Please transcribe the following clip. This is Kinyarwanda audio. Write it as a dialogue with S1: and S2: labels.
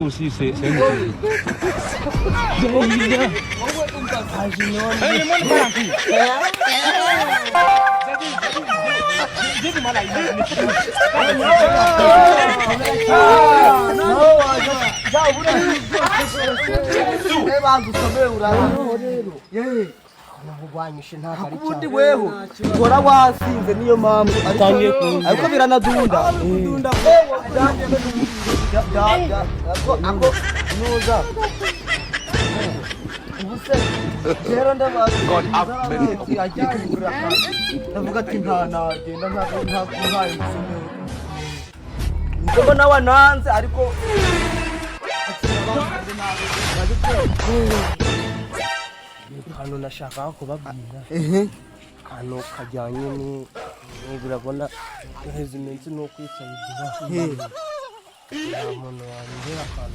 S1: Aussi, c'est un autre.
S2: Aje none.
S1: J'ai du mal à imaginer.
S3: Banza usome urabona.
S2: Rero nahugwanyishe ntabwo ari
S3: Ubundi
S2: cyane.
S3: Weho uhora wasinze, niyo mpamvu ariko
S2: Utangiye kuza.
S3: Ariko biranadunda. Ewe, ako nuza ubu se rero ndabaza ajyanye kugura akantu, ndavuga ati nta nagenda ntabwo ntaye musomero, niko nawe nanze, ariko
S2: Akantu nashakaga kubabwira, akantu kajyanye ni urabona heza iminsi ni ukwisayidira, nta muntu wambwira akantu.